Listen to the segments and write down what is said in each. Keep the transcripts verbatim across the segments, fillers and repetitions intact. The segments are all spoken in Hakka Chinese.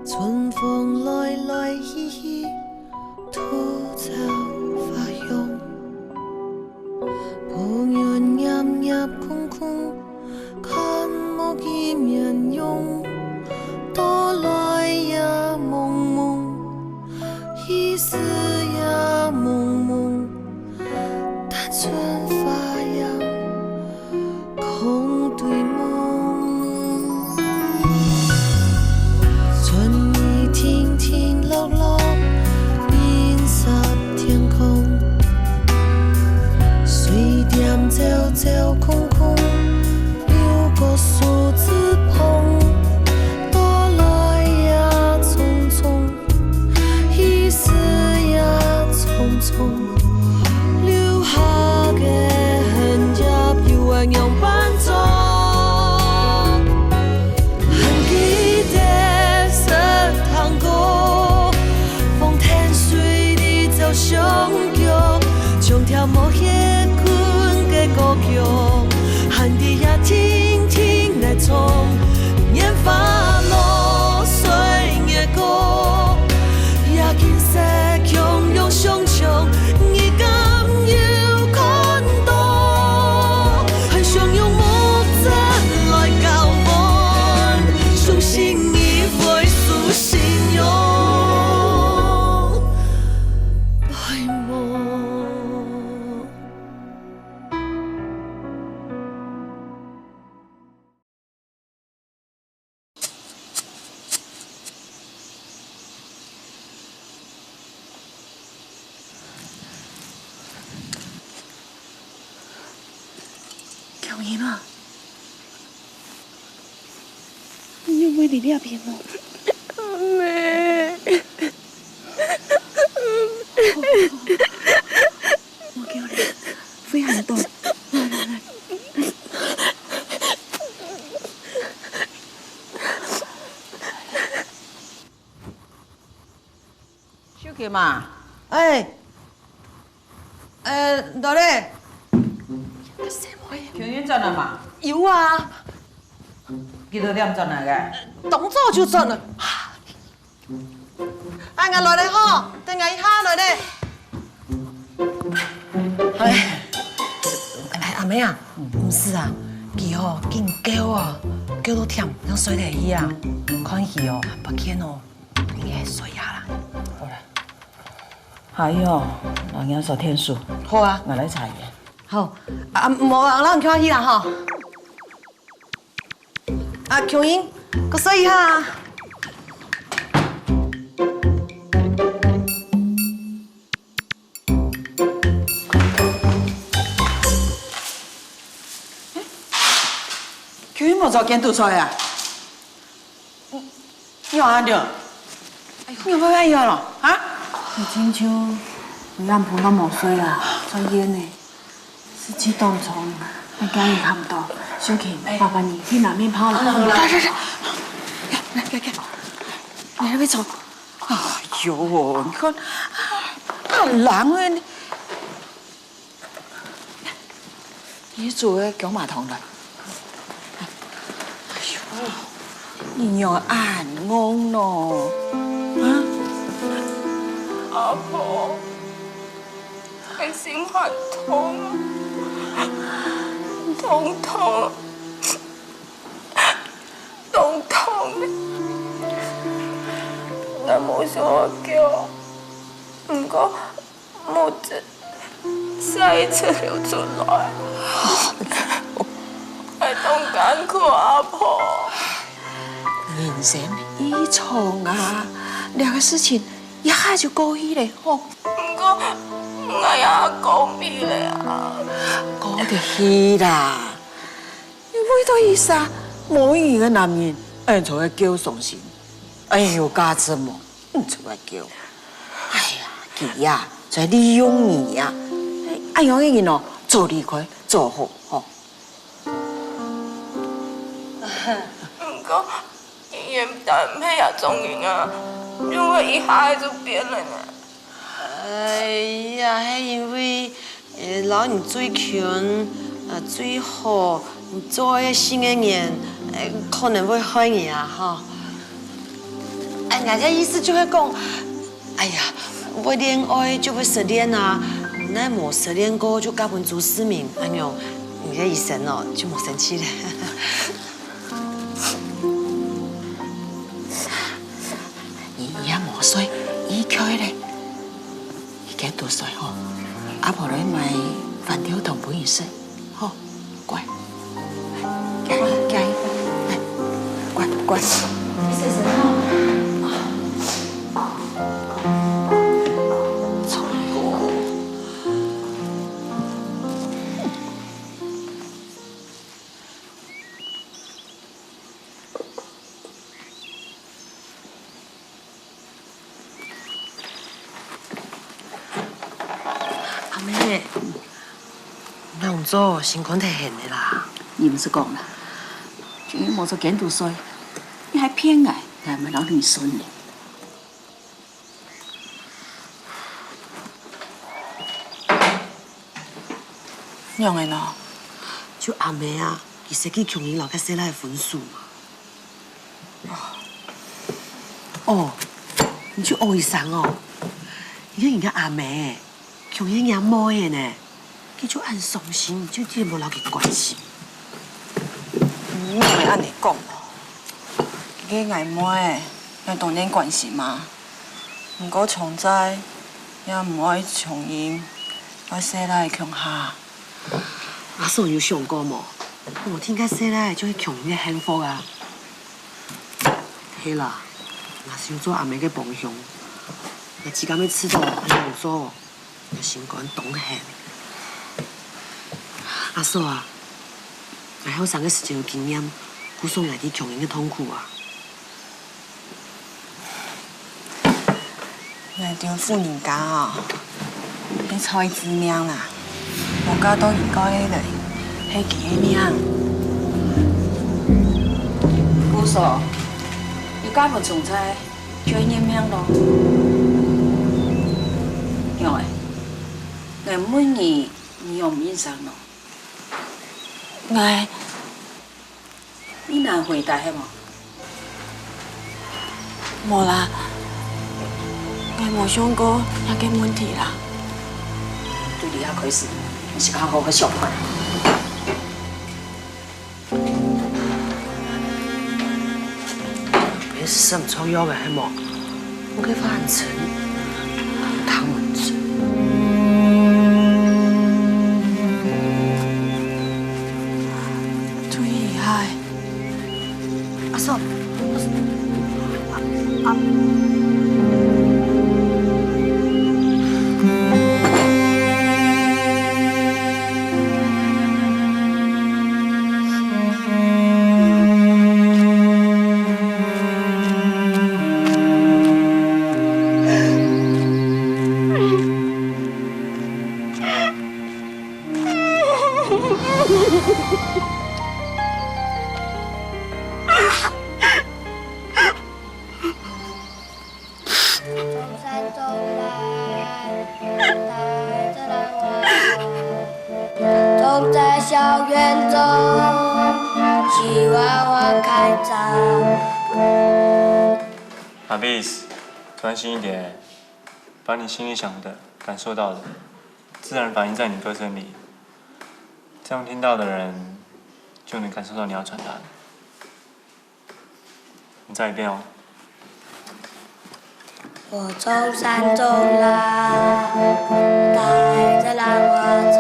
春風來來去去，吐草花香。 布園葉葉空空，看無幾面容。到來也濛濛，去時也濛濛，單純花樣，空對夢。春雨停停落落，映濕天空。 水店朝朝空空，流過樹枝旁。到來也匆匆，去時也匆匆，留下个痕跡又會仰般做？ 還記得食糖果，風天水裡走相逐，像條無歇睏个孤鵁，還在這靜靜來唱，年華流水月光，也景色共樣相像，你敢有看到？ 很想用目汁來交換，相信你會是信仰。愛慕。 強英啊，你有會在這片無？阿姆。 莫噭咧，會喊到。來，來，來。秀琴啊，哎，呃，到咧。強英轉來嘛？有啊。幾多點轉來个？當早就轉來。 哎，𠊎來咧吼，等𠊎一下來咧。哎，哎，阿姆啊，毋使啊，佢吼緊噭啊，噭到忝，正睡忒去啊。看佢哦，白天哦，應該睡啊啦。好啦。哎喲，老娘說天數。好啊。𠊎來查一下。好，啊，無啊，𠊎等去啦吼。 啊，強英，過睡一下啊。強英無做間肚菜啊？你，你有恁樣？你有辦法了？啊？你親像，你暗晡都無睡啊，做煙呢。 時機當長，還驚佢看毋到。秀琴，麻煩你去拿麵包來。好啦。來，來，來。來，來，來。來，來，坐。哎喲，你看，恁冷个呢。你煮个薑嫲湯來。 哎喲，你仰恁戇呢？啊？阿婆，𠊎心還痛啊，痛痛，痛痛。𠊎無想愛噭，毋過 目汁就一直流出來。𠊎當艱苦，阿婆。人生一場啊，這个事情一下就過去了吼。毋過，𠊎也過毋去了啊。過得去啦，你為著一儕無意義个男人，恁樣會噭傷心。哎喲，家珍無？ 你出來噭。哎呀，佢呀，在利用你呀。哎，恁樣个人哦，早離開，早好，吼。毋過，佢原本毋係這種人啊，仰會一下仔就變了呢？哎呀，係因為，呃，摎你最近，呃，最好，你最愛信个人，呃，可能會害你啊，吼。哎，𠊎个意思就係講，哎呀，會戀愛就會失戀啊，哪無失戀過就嫁分朱世明，恁樣，你个醫生哦，就無生氣咧。你也無睡，你去咧。 你緊多睡吼，阿婆來買番豆湯分你食，吼，乖。乖，乖，來，乖，乖。阿妹，仰做心肝忒絚个啦？你毋使講啦，就因為無做監督睡，你還騙𠊎，𠊎毋會摎你算呢。 仰仔呢？就阿妹啊，佢識去共人摎該細賴分手嘛。哦，你就哦一聲哦，因為人家阿妹，共人若妹仔呢，佢就恁傷心，就一直無摎佢關心。你毋會恁呢講哦，佢个𠊎妹，𠊎當然關心嘛。 毋過從在也毋愛像因，愛細賴共下。阿嫂有想過無？無定該細賴就係共因个幸福啊。係啦，若係有做阿妹个幫凶，𠊎自家乜試著恁樣做，𠊎心肝當絚。阿嫂啊，𠊎後生个時節有經驗，故所𠊎知共因个痛苦啊。 𠊎兜婦人家哦，係在致命啦，無嫁著人過个人，係佢个命。故所，你嫁分從在，就係認命咯。仰仔，𠊎問你，你仰毋應聲咯？𠊎 你難回答係無？無啦，𠊎無想過這个問題啦。對這下開始，你自家好好想看。別係毋著藥个係無？ 𠊎个飯匙，湯匙。對，係。阿叔，阿叔，阿，阿。 种在小园中，希望花开着。阿 Bis，专心一点，把你心里想的、感受到的，自然反映在你歌声里。这样听到的人就能感受到你要传达的。 你再一遍哦。我从山中来，带着兰花草。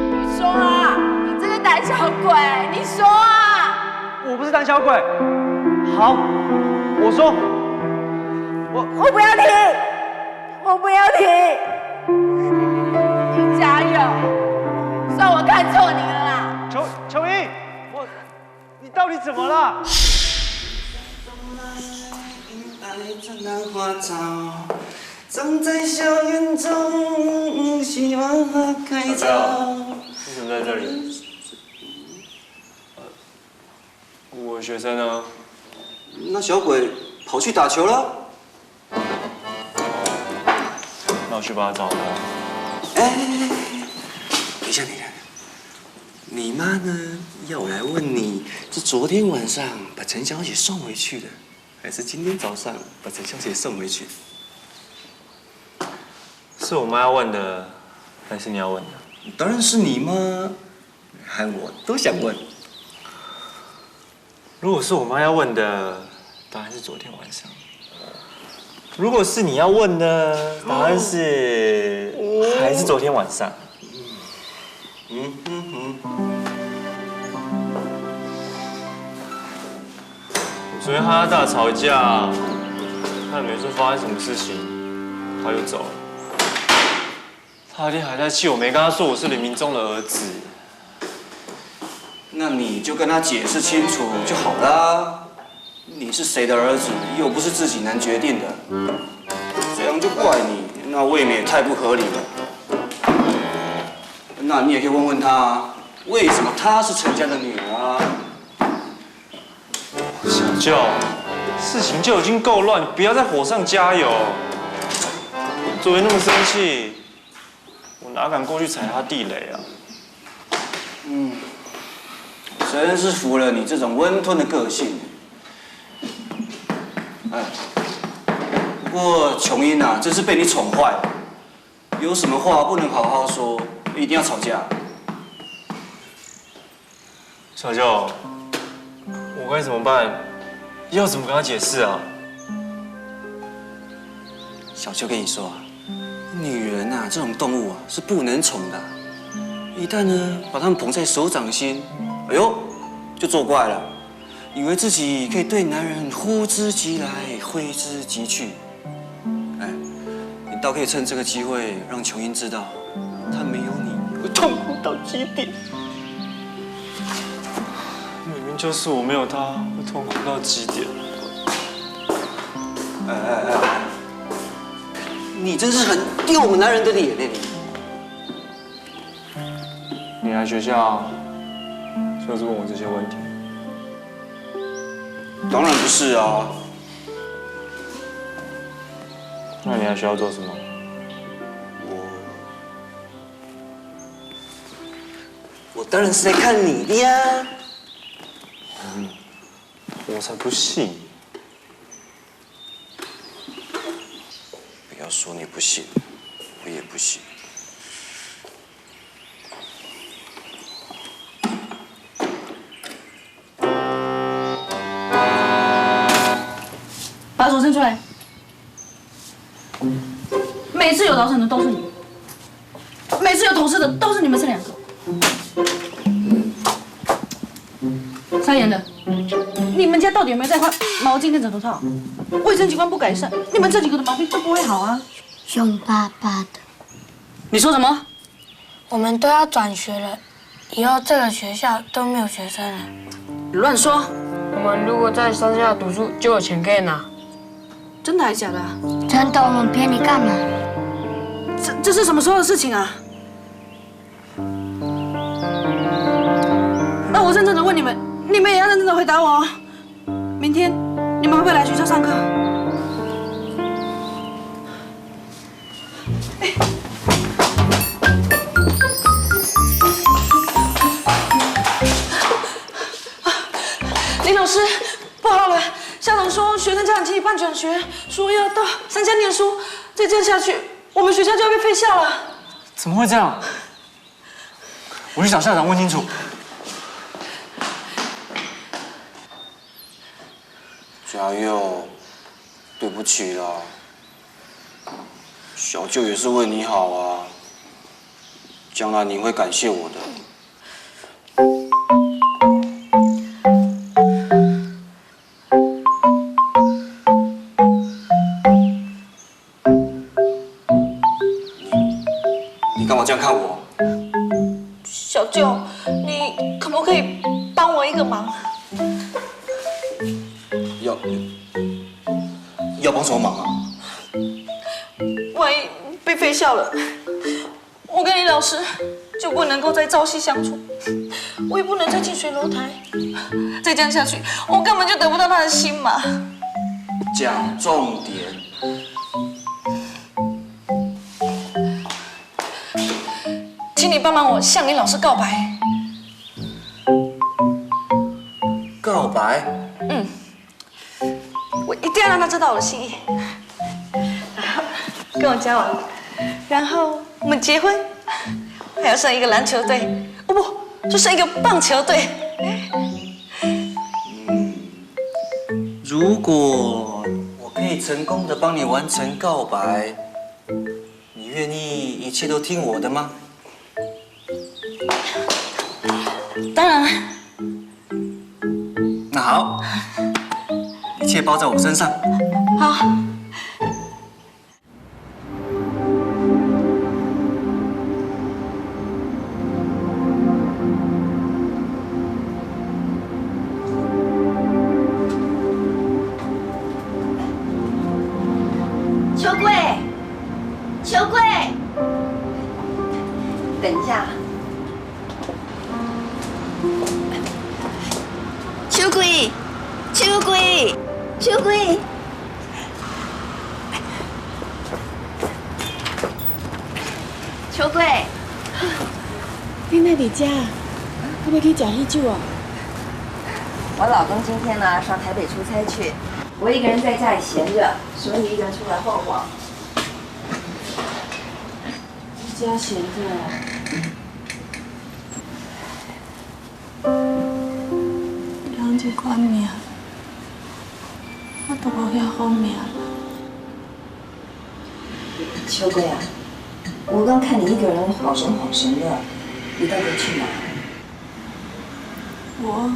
你说啊，你这个胆小鬼，你说啊！我不是胆小鬼。好，我说，我我不要听，我不要听。林家勇，算我看错你了啦。秋秋英，我 你到底怎么了？种在小园中，希望花开着。小朋友，为什么在这里？呃，我学生呢？那小鬼跑去打球了。那我去帮他找他。哎，等一下，等一下，你妈呢？要我来问你，是昨天晚上把陈小姐送回去的，还是今天早上把陈小姐送回去？是我妈要问的，还是你要问的？当然是你妈，和我都想问。如果是我妈要问的，答案是昨天晚上。如果是你要问的，答案是还是昨天晚上。嗯哼哼。我昨天和他大吵一架，他也没说发生什么事情，他就走了。他一定还在气我没跟他说我是林明忠的儿子。那你就跟他解释清楚就好啦。你是谁的儿子，又不是自己能决定的，这样就怪你，那未免也太不合理了。那你也可以问问他，为什么她是陈家的女儿啊？小舅，事情就已经够乱，你不要再火上加油。昨天那么生气，我哪敢过去踩他地雷啊？嗯，真是服了你这种温吞的个性。哎，不过琼英啊，真是被你宠坏了。有什么话不能好好说，一定要吵架。小舅，我该怎么办？要怎么跟他解释啊？小舅跟你说啊，女人啊，这种动物啊，是不能宠的。一旦呢，把她们捧在手掌心，哎呦，就作怪了，以为自己可以对男人呼之即来，挥之即去。哎，你倒可以趁这个机会让琼英知道，她没有你会痛苦到极点。明明就是我没有他，会痛苦到极点。哎哎哎，你真是很丢我们男人的脸呢！你来学校就是问我这些问题？当然不是啊。那你来学校做什么？我我当然是来看你的呀。我才不信！不要说你不信，我也不信。把手伸出来。每次有逃生的都是你，每次有偷吃的都是你们这两个。三言的，你们家到底有没有在换毛巾跟枕头套？卫生情况不改善，你们这几个的毛病都不会好啊。凶巴巴的。你说什么？我们都要转学了，以后这个学校都没有学生了。乱说！我们如果在乡下读书，就有钱可以拿。真的还是假的？真的，我们骗你干嘛？这这是什么时候的事情啊？那我认真的问你们，你们也要认真的回答我哦。明天你们会不会来学校上课？林老师，不好了！校长说学生家长集体办转学，说要到山下念书，再这样下去，我们学校就要被废校了。怎么会这样？我去找校长问清楚。嘉佑，对不起啦，小舅也是为你好啊，将来你会感谢我的。你干嘛这样看我？小舅，你可不可以帮我一个忙？要要帮什么忙啊？万一被废校了，我跟林老师就不能够再朝夕相处。我也不能再近水楼台。再这样下去，我根本就得不到他的心嘛。讲重点。请你帮忙我向林老师告白。告白？嗯，我一定要让他知道我的心意，然后跟我交往，然后我们结婚，还要生一个篮球队，哦不，就生一个棒球队。如果我可以成功的帮你完成告白，你愿意一切都听我的吗？当然。那好，一切包在我身上。好。秋桂，秋桂，等一下。 秋桂，秋桂，秋桂，秋桂。你哪里家？你要去吃喜酒啊？我老公今天呢上台北出差去，我一个人在家里闲着，所以一个人出来晃晃。家闲着啊？ 人一款命，我都无遐好命。秋桂啊，我刚看你一个人晃神晃神的，你到底去哪？我，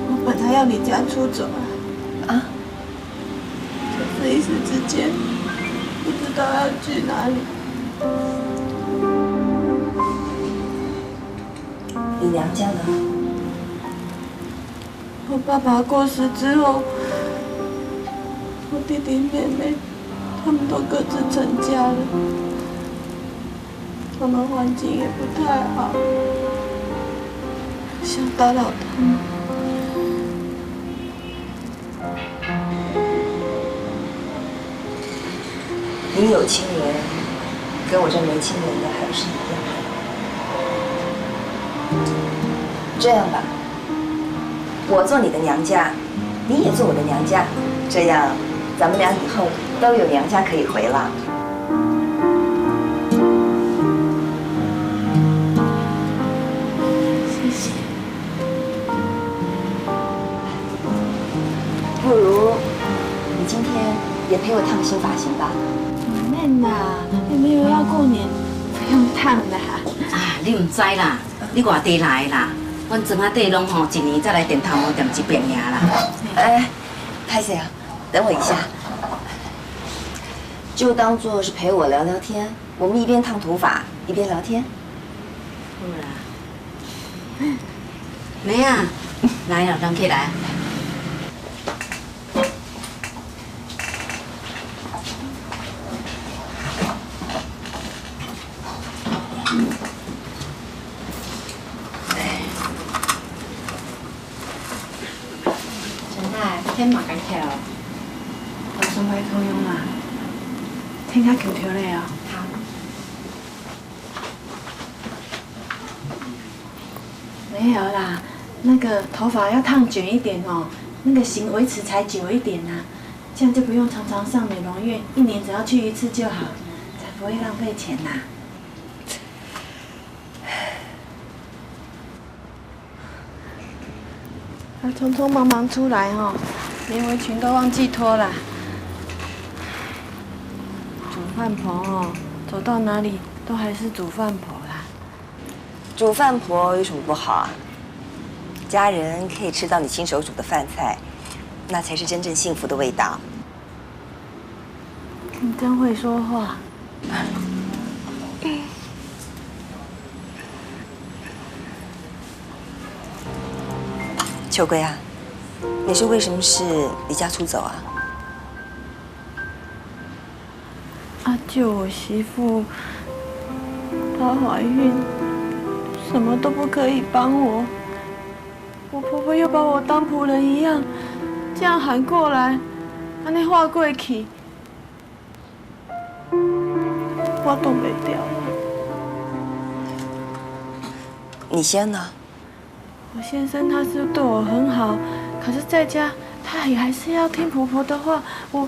我本来要离家出走啊。啊？ 可是一时之间不知道要去哪里。你娘家呢？我爸爸过世之后，我弟弟妹妹他们都各自成家了，他们环境也不太好，想打扰他们。你有亲人，跟我这没亲人的还不是一样？这样吧，我做你的娘家，你也做我的娘家，这样咱们俩以后都有娘家可以回了。谢谢。 不如你今天也陪我烫新发型吧。免啦，又没有要过年，不用烫啦。啊，你毋知啦，你外地来啦，阮庄仔底攏吼一年才来鈿頭毛店一遍爾啦。哎，歹势啊，等我一下，就当做是陪我聊聊天。我们一边烫头发一边聊天。好啦。 妹啊，来啊，人客来。陈太，天嘛干起哦。我先拜托用啦，天較求求咧哦。好。 没有啦，那个头发要烫卷一点哦，那个型维持才久一点啊，这样就不用常常上美容院，一年只要去一次就好，才不会浪费钱呐。他匆匆忙忙出来哦，连围裙都忘记脱啦。煮饭婆哦，走到哪里都还是煮饭婆啦。 煮饭婆有什么不好啊？家人可以吃到你亲手煮的饭菜，那才是真正幸福的味道。你真会说话。秋桂啊，你是为什么事离家出走啊？阿舅，我媳妇她怀孕，什么都不可以帮我。我婆婆又把我当仆人一样，这样喊过来，安尼话过去，我擋袂牢。你先呢？我先生他是对我很好，可是在家他也还是要听婆婆的话。我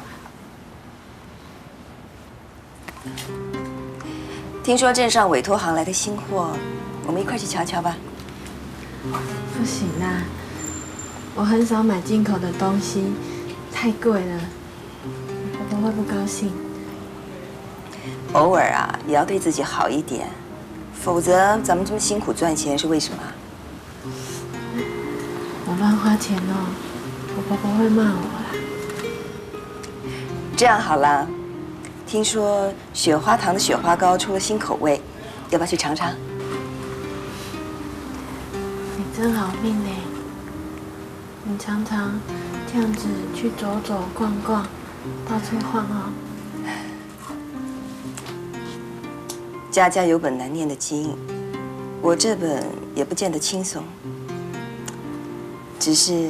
听说镇上委托行来的新货，我们一块去瞧瞧吧。不行啊，我很少买进口的东西，太贵了，婆婆会不高兴。偶尔啊，也要对自己好一点，否则咱们这么辛苦赚钱是为什么？我乱花钱哦，我婆婆会骂我啦。这样好了，听说雪花堂的雪花糕出了新口味，要不要去尝尝？你真好命呢，你常常这样子去走走逛逛，到处晃哦。家家有本难念的经，我这本也不见得轻松，只是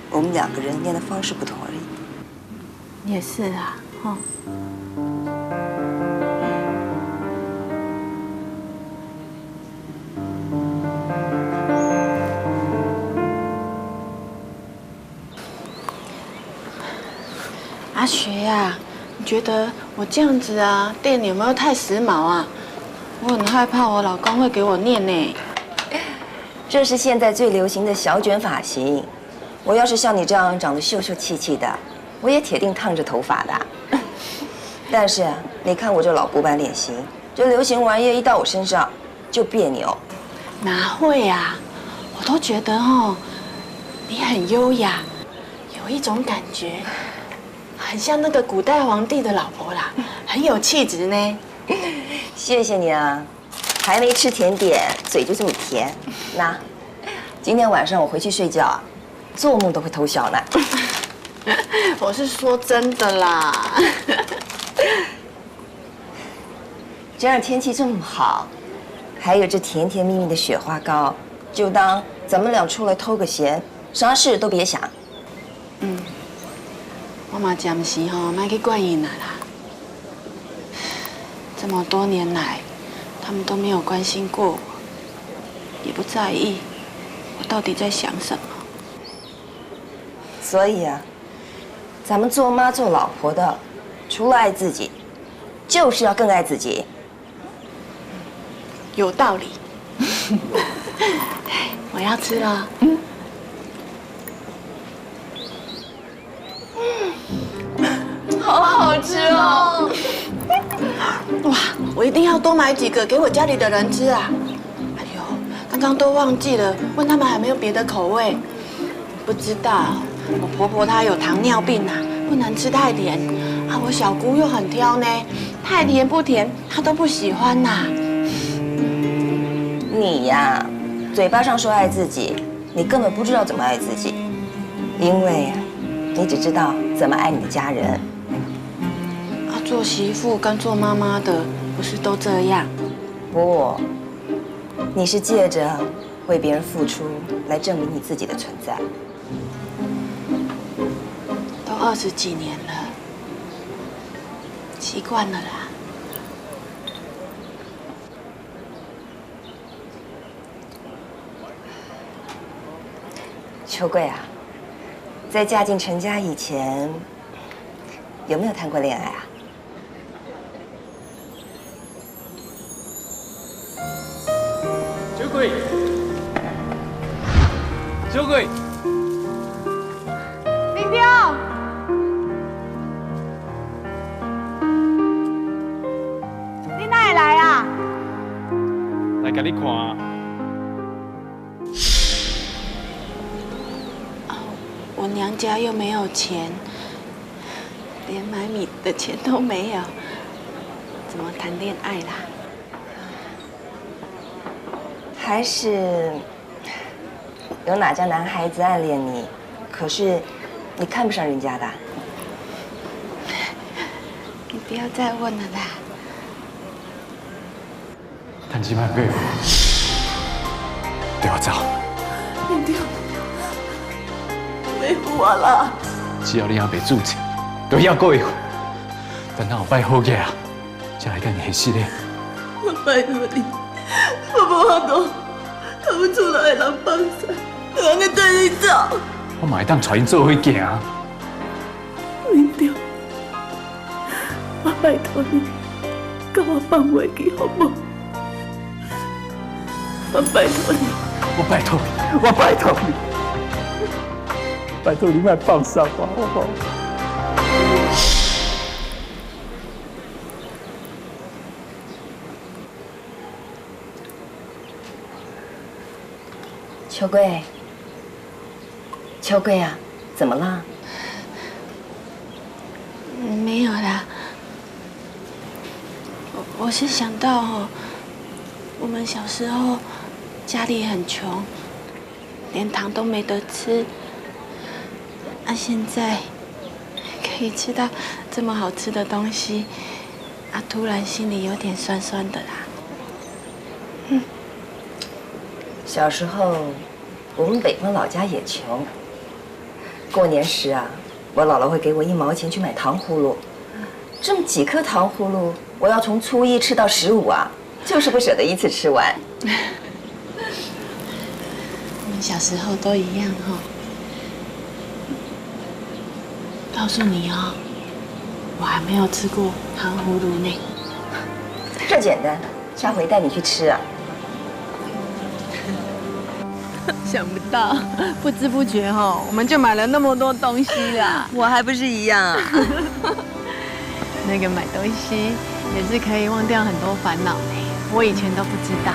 我们两个人念的方式不同而已。也是啊，吼。阿雪呀，你觉得我这样子啊，店里有没有太时髦啊？我很害怕我老公会给我念呢。这是现在最流行的小卷发型。我要是像你这样长得秀秀气气的，我也铁定烫着头发的。但是你看我这老古板脸型，这流行玩意一到我身上就别扭。哪会啊？我都觉得哦，你很优雅，有一种感觉，很像那个古代皇帝的老婆啦，很有气质呢。谢谢你啊，还没吃甜点，嘴就这么甜。那今天晚上我回去睡觉啊，做梦都会偷笑呢。我是说真的啦。今儿天气这么好，还有这甜甜蜜蜜的雪花糕，就当咱们俩出来偷个闲，啥事都别想。嗯，我嘛暂时吼，莫去管伊啦。这么多年来，他们都没有关心过我，也不在意我到底在想什么。所以啊，咱们做妈做老婆的，除了爱自己，就是要更爱自己。有道理。我要吃了。好好吃哦！哇，我一定要多买几个给我家里的人吃啊！哎呦，刚刚都忘记了，问他们还没有别的口味。不知道，我婆婆她有糖尿病啊，不能吃太甜。啊，我小姑又很挑呢，太甜不甜她都不喜欢呐。你呀，嘴巴上说爱自己，你根本不知道怎么爱自己，因为你只知道怎么爱你的家人。啊，做媳妇跟做妈妈的不是都这样？不，你是借着为别人付出来证明你自己的存在。都二十几年了，习惯了啦。秋桂啊，在嫁进陈家以前，有没有谈过恋爱啊？秋桂，秋桂，林彪，你哪会来啊？来给你看啊。我娘家又没有钱，连买米的钱都没有，怎么谈恋爱啦？还是有哪家男孩子暗恋你，可是你看不上人家的？你不要再问了啦。趁這擺過去，綴我走。林長，袂赴啊啦！只要你猶未注冊，就愛過去。等到有拜好額啊，才來佮你會失禮。我拜託你，我無法度，佮阮厝內的人放捒，就恁樣綴你走。我嘛會當𤆬𪜶做伙行啊。 林長，我拜託你，共我放袂記好無？我拜託你。我拜託你，我拜託你，拜託你莫放捒我，好無？秋桂，秋桂啊，怎麼了？没有啦，我我是想到哦，我们小时候家里很穷，连糖都没得吃，啊，现在可以吃到这么好吃的东西，啊，突然心里有点酸酸的啦。小时候，我们北方老家也穷，过年时啊，我姥姥会给我一毛钱去买糖葫芦，这么几颗糖葫芦，我要从初一吃到十五啊，就是不舍得一次吃完。我们小时候都一样哈。告诉你哦，我还没有吃过糖葫芦呢。这简单，下回带你去吃啊。想不到，不知不觉哈，我们就买了那么多东西啦。我还不是一样啊。那个买东西也是可以忘掉很多烦恼的，我以前都不知道。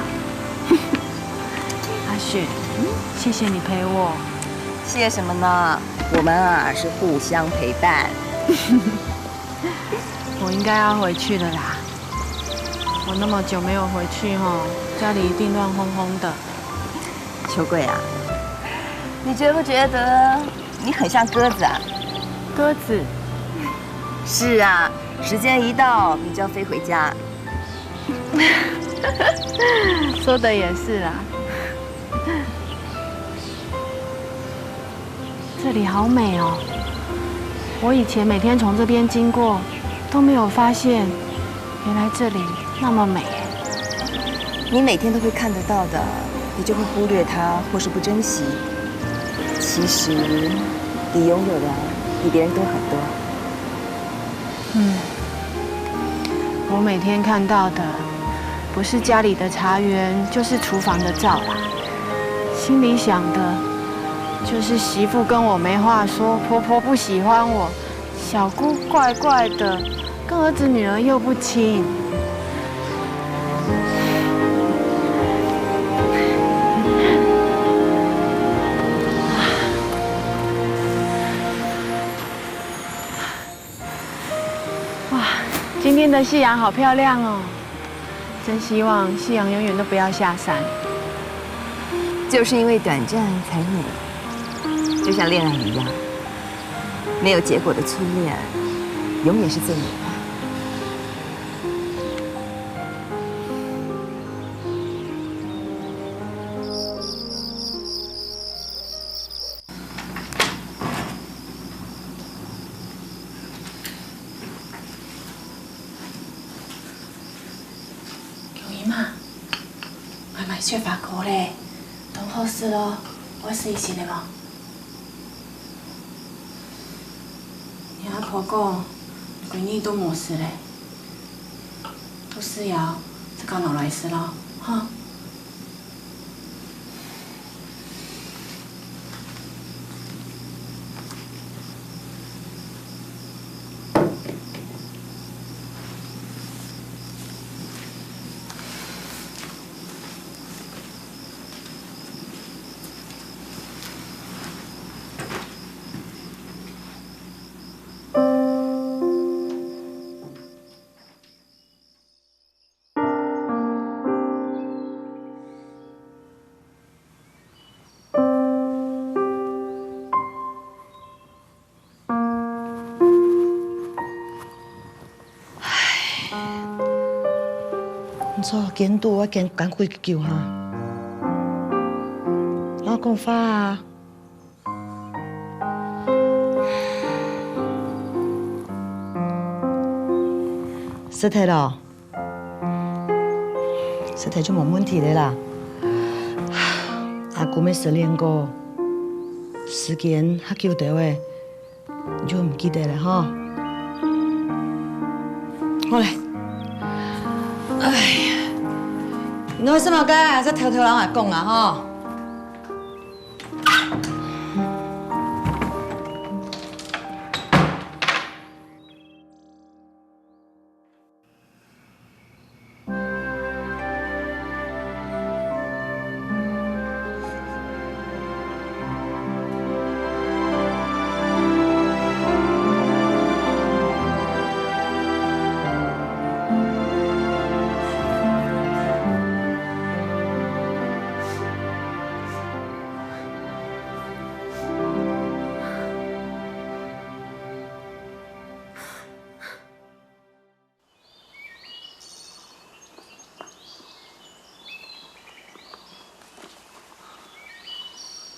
阿雪，嗯，谢谢你陪我。谢什么呢？我们啊是互相陪伴。我应该要回去了啦，我那么久没有回去吼，家里一定乱哄哄的。秋桂啊，你觉不觉得你很像鸽子啊？鸽子？是啊，时间一到，你就要飞回家。说的也是啦。这里好美哦！我以前每天从这边经过，都没有发现，原来这里那么美耶。你每天都会看得到的，你就会忽略它或是不珍惜。其实，你拥有的比别人多很多。嗯，我每天看到的，不是家里的茶园，就是厨房的灶啦。心里想的，就是媳妇跟我没话说，婆婆不喜欢我，小姑怪怪的，跟儿子女儿又不亲。哇，今天的夕阳好漂亮哦！真希望夕阳永远都不要下山。就是因为短暂才美，就像恋爱一样，没有结果的初恋，永远是最美的。九姨媽，外賣雪花糕咧，當好食咯，愛食一息咧無？你阿婆講，你幾日都無食咧，到時啊，自家拿來食咯，哈。你做監督，我監監幾久哈？我講話啊！識忒咯，識忒就無問題了啦。阿姑乜失戀過，時間較久兜仔。 你就毋記得了吼。好咧。哎呀，你為什麼个還在偷偷摎𠊎講啊吼？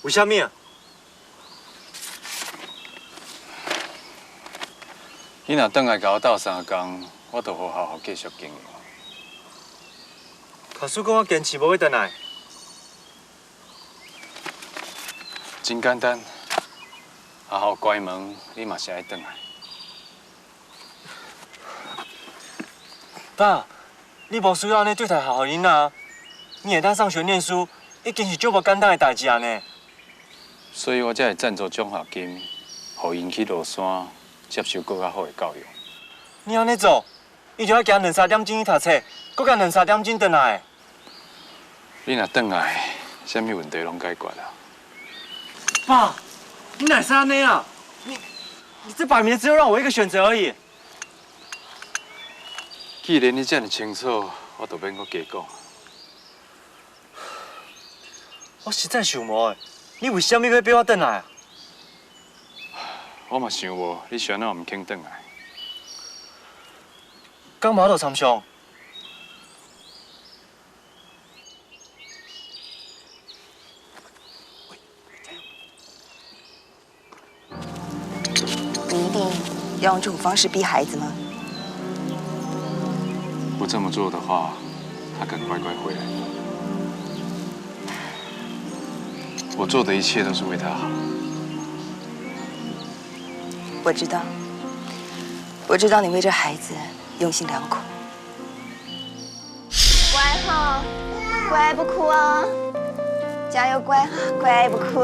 為啥物啊？你若轉來佮我鬥相共，我就好好好繼續經營。假使講我堅持無愛轉來， 真簡單，學校關門，你嘛是愛轉來。爸，你無需要恁樣對待學校囡仔啊！你會當上學念書，已經是足無簡單个代誌啊呢。所以我才會贊助獎學金，予𪜶去廬山接受閣較好个教育。你恁樣做， 你就愛行兩三點鐘去讀冊，閣行兩三點鐘轉來。你若轉來，啥物問題攏解決啊。爸，你哪會使恁樣啊？你，你這擺明只有讓我一個選擇而已。既然你遮爾清楚，我就免閣加講。我實在想無，你為啥物愛逼我轉來啊？ 我嘛想無，你是按怎毋肯轉來？敢無法度參詳？你一定要用這種方式逼孩子嗎？我這麼做的話，他肯乖乖回來嗎？我做的一切都是為他好。 我知道，我知道你為這孩子用心良苦。乖吼，乖不哭哦，加油乖，乖不哭。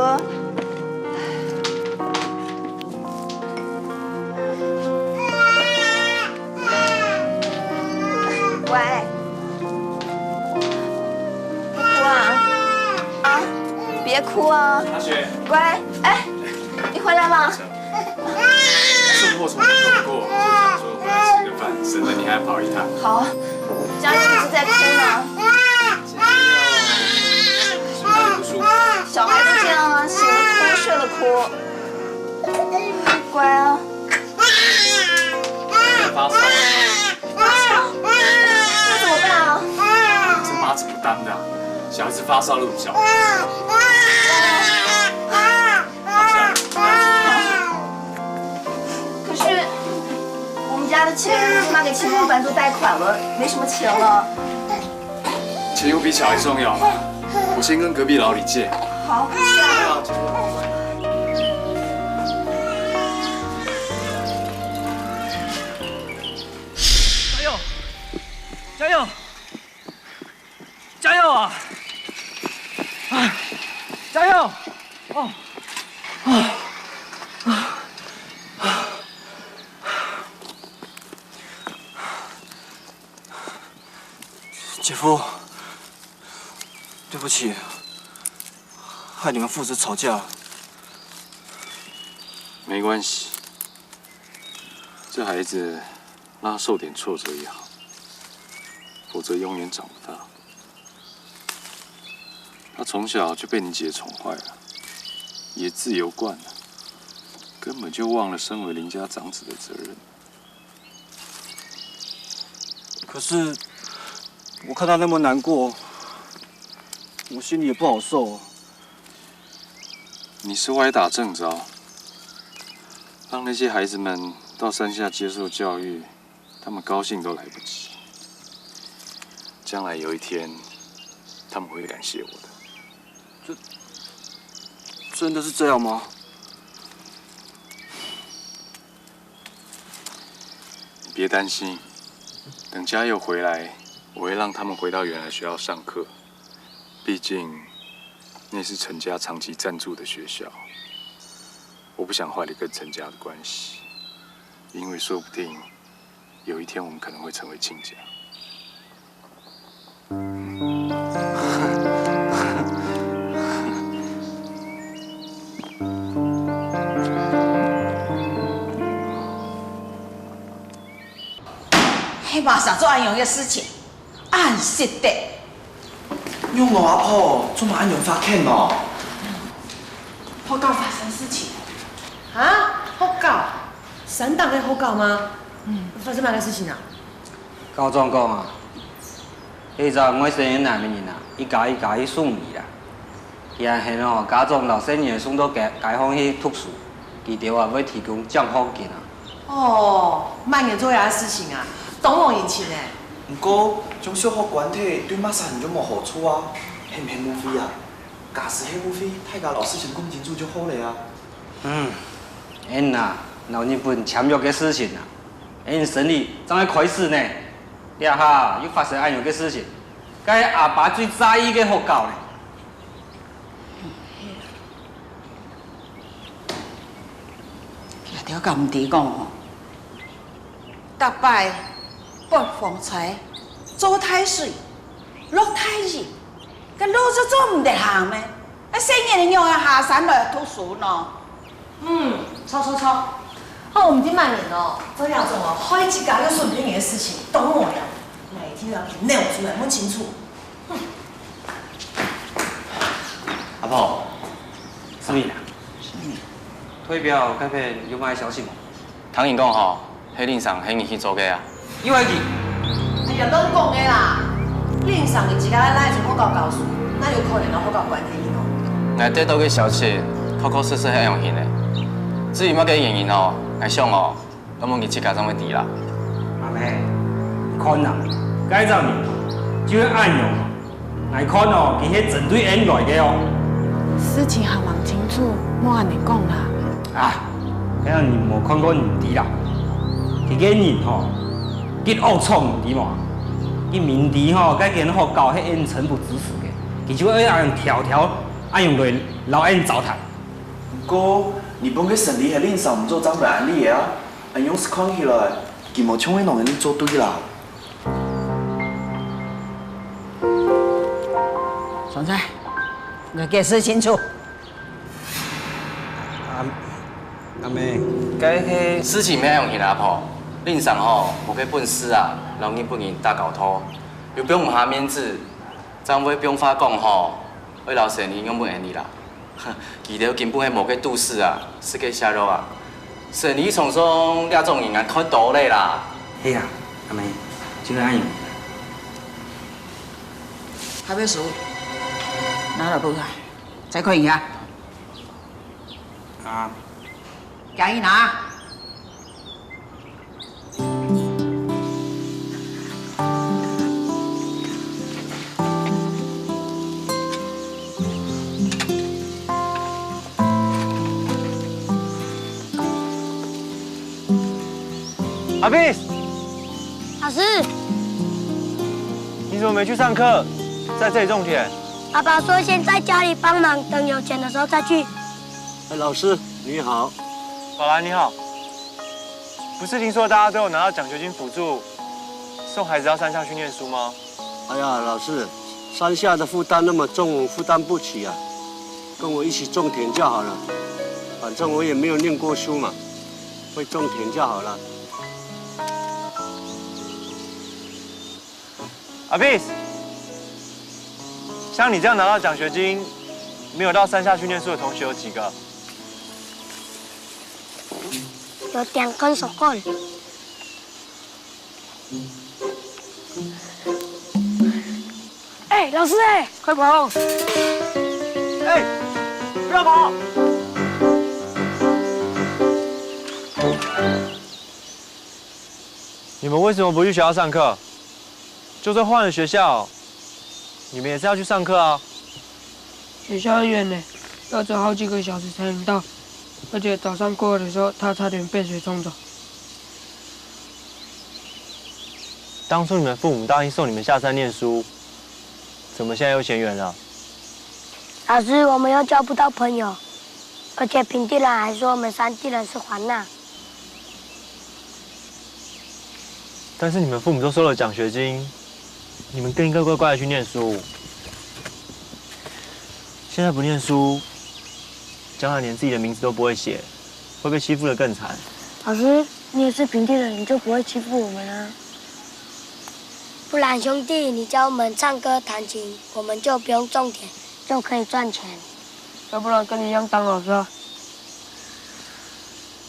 乖，不哭啊，啊，別哭哦。阿雪，乖，哎，你回來了。 送貨從來沒有過，就想說回來吃個飯，省得你還要跑一趟。好啊，佳佑不是在哭嗎？哪裡不舒服？小孩都這樣啊，醒了哭，睡了哭。乖啊。在發燒。發燒？那怎麼辦啊？這媽怎麼擔的啊？小孩子發燒了，我們小孩子怎麼辦？ 可是我們家的錢都拿給青年班做貸款了，沒什麼錢了。錢有比小孩重要嗎？我先跟隔壁老李借。好，謝謝。加油！加油！ 加油啊！啊，加油！哦，啊，啊，啊！姐夫，對不起，害你們父子吵架。沒關係，這孩子讓他受點挫折也好，否則永遠長不大。 他從小就被你姐寵壞了，也自由慣了，根本就忘了身為林家長子的責任。可是我看他那么难过，我心里也不好受。你是歪打正着，让那些孩子们到山下接受教育，他们高兴都来不及。将来有一天，他们会感谢我的。这真的是这样吗？你别担心，等家佑回来，我会让他们回到原来学校上课。毕竟，那是陈家长期赞助的学校，我不想坏了跟陈家的关系，因为说不定有一天我们可能会成为亲家。嘿，马上做恁樣个事情，恁失德。仰哦，阿婆，做麼恁樣發譴哦？學校發生事情。啊？學校？山頂个學校嗎？嗯，發生麼个事情啊？校長講啊，係隻外省个男人啊，一家一家去送禮啦。 佢還喊哦，家長摎細人送到街街項去讀書，佢兜啊會提供獎學金啊。哦，麼人做這事情啊，當無人情呢。毋過，將小學關忒對麼儕人就無好處啊，係毋係誤會啊？假使係誤會，大家老實先講清楚就好了啊。嗯，恁啊，摎日本簽約个事情啊，恁生理正愛開始呢，這下又發生恁樣个事情，該阿爸最在意个學校呢。 這條敢毋知講吼，逐擺發風吹、做大水、落大雨，該路就做毋得行咩？啊，細人仰會下山來讀書呢？嗯，著著著。哦，毋知麼人哦，做這種哦，害自家又損別人个事情，當無聊。哪一天要扭出來問清楚。 阿婆，思敏啊，代表該片有麼个消息無？聽人講吼，係林桑喊你去做个啊。又係佢？哎呀，亂講个啦！林桑佢自家來這學校教書，哪有可能摎學校關係呢？ 𠊎得到个消息，確確實實係恁樣形个。至於麼个原因哦，𠊎想哦， 愛問佢自家正會知啦。阿妹，你看啊，該隻人就係恁樣。𠊎看哦，佢係針對𫣆來个哦。事情還吂清楚，莫恁樣講啦。啊，該樣你無看過毋知啦。佢个人吼，極齷齪你知無？佢明知吼，該間學校係𫣆陳府支持个，佢就愛恁樣挑挑，恁樣來摎𫣆糟蹋。 毋過，日本个生理係林桑毋做正會恁樣个啊，恁樣斯看起來，佢無像係摎𫣆俚做對啦。上菜，𠊎解釋清楚。阿阿妹，該係事情毋係恁樣形啊，阿婆。林桑吼，無該本事啊，摎日本人打交道，又放毋下面子，正會放話講吼，愛摎生理用分𫣆俚啦。 佢兜根本係無該肚屎啊，食該瀉肉啊！生理場上這種人𠊎看多了啦！係啊，阿妹，就係恁樣。下背書，拿來分𠊎，再看一下。啊，行去拿。 阿比斯，老师，你怎么没去上课？在这里种田？爸爸说先在家里帮忙，等有钱的时候再去。哎，老师你好。宝兰你好，不是听说大家都有拿到奖学金补助，送孩子到山下去念书吗？哎呀，老师，山下的负担那么重，负担不起啊。跟我一起种田就好了，反正我也没有念过书嘛，会种田就好了。阿比斯，像你这样拿到奖学金，没有到山下去念书的同学有几个？有点跟手过了。哎，老师哎，快跑！哎，不要跑！你们为什么不去学校上课？就算换了学校，你们也是要去上课啊。学校很远呢，要走好几个小时才能到，而且早上过河的时候，它差点被水冲走。当初你们父母答应送你们下山念书，怎么现在又嫌远了？老师，我们又交不到朋友，而且平地人还说我们山地人是环娜。但是你们父母都收了奖学金，你们更应该乖乖的去念书。现在不念书，将来连自己的名字都不会写，会被欺负得更惨。老师，你也是平地人，你就不会欺负我们啊？不然兄弟，你教我们唱歌弹琴，我们就不用种田，就可以赚钱。要不然跟你一样当老师啊？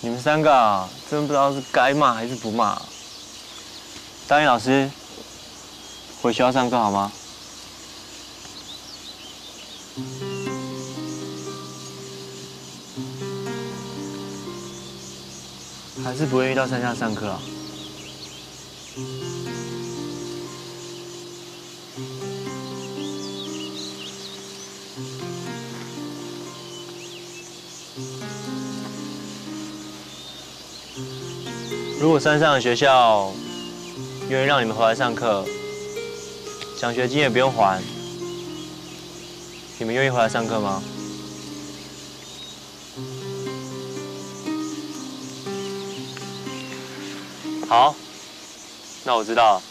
你们三个啊，真不知道是该骂还是不骂。答应老师，回学校上课好吗？还是不愿意到山下上课啊？ 如果山上的学校愿意让你们回来上课，奖学金也不用还，你们愿意回来上课吗？好，那我知道了。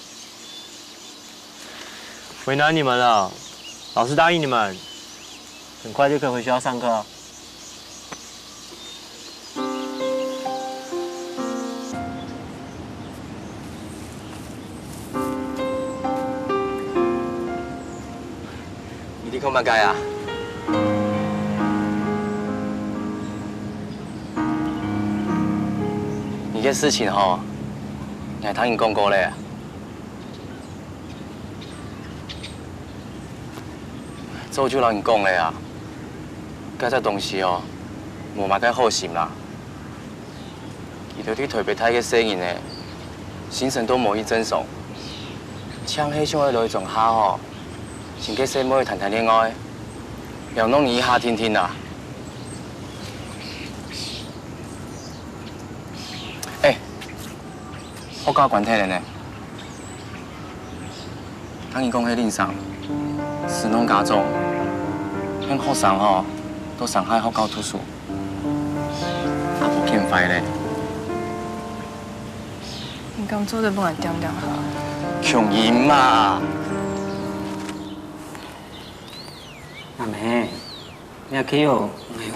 为难你们了，老师答应你们，很快就可以回学校上课了。你在看么个啊？你个事情吼，𠊎同你講過咧。 早就摎你講咧啊，該隻東西哦，無麼个好心啦。佢兜在臺北待个細人仔，心神都無去正常，淨係想愛來莊下吼，尋个細妹談談戀愛，了弄你一下定定啊！哎， 學校關忒咧呢。聽人講該林生，斯弄家長，喊學生吼，都傷害學校讀書，阿婆見壞咧。你敢做得幫𠊎恬恬下？強忍嘛！阿妹，這契約𠊎有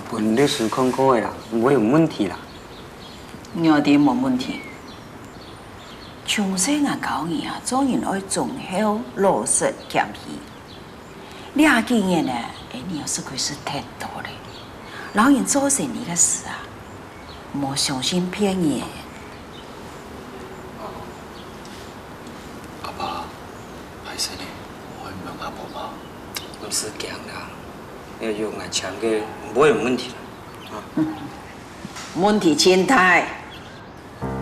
分律師看過个啦，毋會有問題啦。 仰會無問題？從細𠊎教你啊，做人愛忠厚、老實、謙虛。這幾年呢，𠊎你實在係忒多咧，摎人做生理个事啊，莫相信騙人。阿爸，敗勢咧，𠊎可以問阿婆嗎？毋使驚啦，這約𠊎簽个，毋會有問題啦。啊。 問題盡大。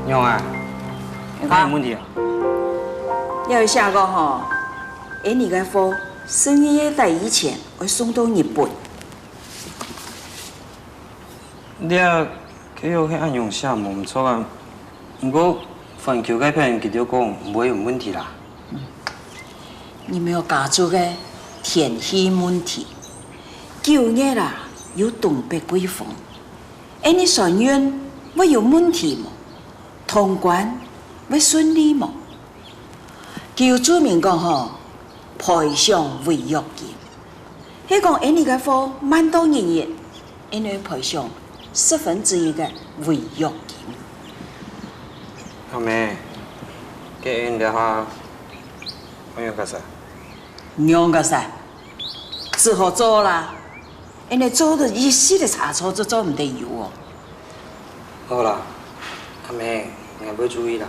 仰啊？你看。哪有問題啊？這有寫過吼，𠊎你个貨十二月底以前愛送到日本。這契約係恁樣寫無毋著啊，毋過環球該片佢兜講毋會有問題啦。你兜家族个天氣問題，九月啊有東北季風， 𠊎你船運會有問題無？通關會順利無？佢有註明講吼，賠償違約金。係講𠊎你个貨慢到一日，𠊎你賠償十分之一个違約金。阿妹，該𠊎這下愛仰結煞？仰結煞？只好做啦。 𠊎你做得一息个差錯就做毋得有哦。好啦，阿妹，𠊎會注意啦。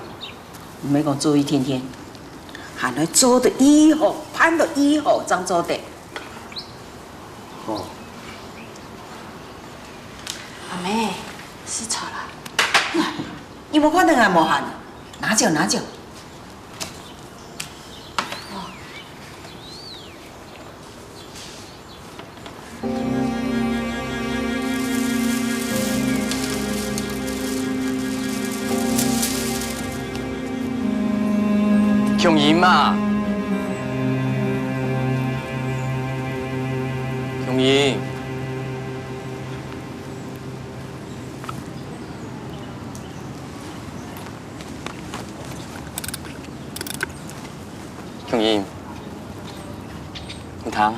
毋係講注意定定，恁樣做得已好，辦到已好，正做得。哦。阿妹，食菜啦。你無看到𠊎無閒？拿酒，拿酒。 瓊英啊，瓊英。 瓊英，你聽，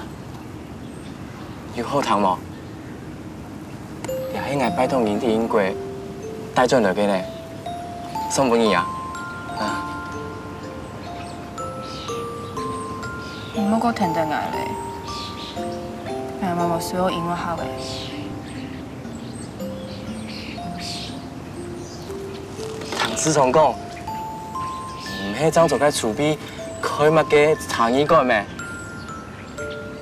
有好聽無？這係𠊎拜託人在英國帶轉來个呢，送分你啊！啊！你莫過跈等𠊎咧，𠊎嘛無需要音樂盒咧。 聽市長講，毋係正做个籌備開麼个茶藝館咩？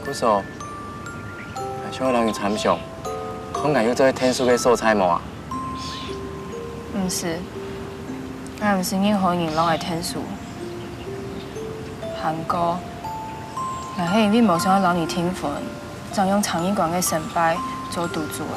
故所，𠊎想愛摎你參詳，看𠊎有做得𢯭手个所在無啊？毋使，𠊎毋使任何人摎𠊎𢯭手。還過，𠊎係因為無想愛摎你訂婚，正用茶藝館个成敗做賭注个。